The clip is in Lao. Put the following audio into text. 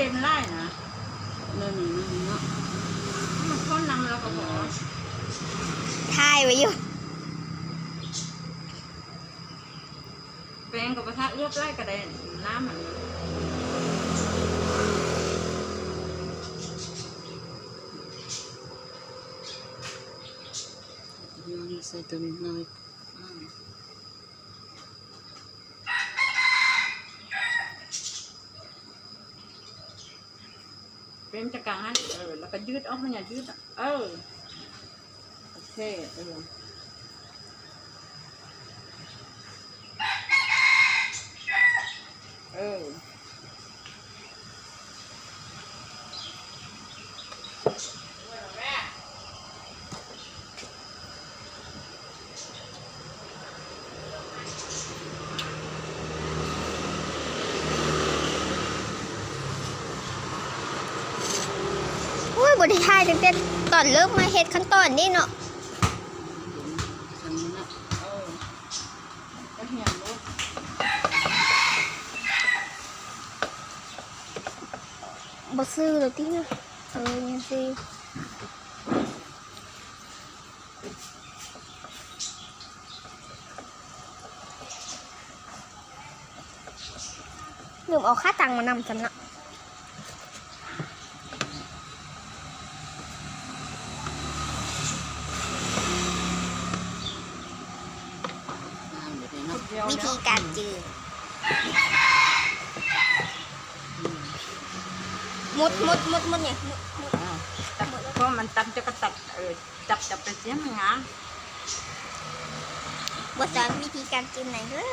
ເຕັມຫຼາຍນະ ແນວນີ້ເນາະ ມັນຄົນນຳແລ້ວກໍພໍ ຖ່າຍໄວ້ຢູ່ ແປ້ງກໍບໍ່ຖ້າເອືອບຫຼາຍກໍໄດ້ ນ້ຳມັນ ໃສ່ຕົວນ້ອຍ ອືມ. ເປັນຈະກາງຫັ້ນ ເອີ ແລ້ວກໍຢືດອອກມາ ຍາດຢືດອະ ເອີ ໂອເຄ ເອີ ເອີ. ໂອ້ຍ ບໍ່ໄດ້ຖ່າຍຕັ້ງແຕ່ຕອນເລີ່ມມາເຮັດຂັ້ນຕອນນີ້ເນາະ. ບໍ່ຊື່ແລ້ວຕິ ເອີ ຍັງຊື່. ລືມເອົາຂາຕັ້ງມານຳຊ້ຳເນາະ. ວິທີການຈື່ ໝົດ ໝົດ ໝົດ ໝົດ ນີ້ ໝົດ ໝົດ ອ້າວ ຕັດ ເພາະມັນຕັດ ຈະກະຕັດ ເອີ ຈັບ ຈັບໄປເສຍ ມັນຫາ ບໍ່ສອນວິທີການຈື່ໃນເດີ.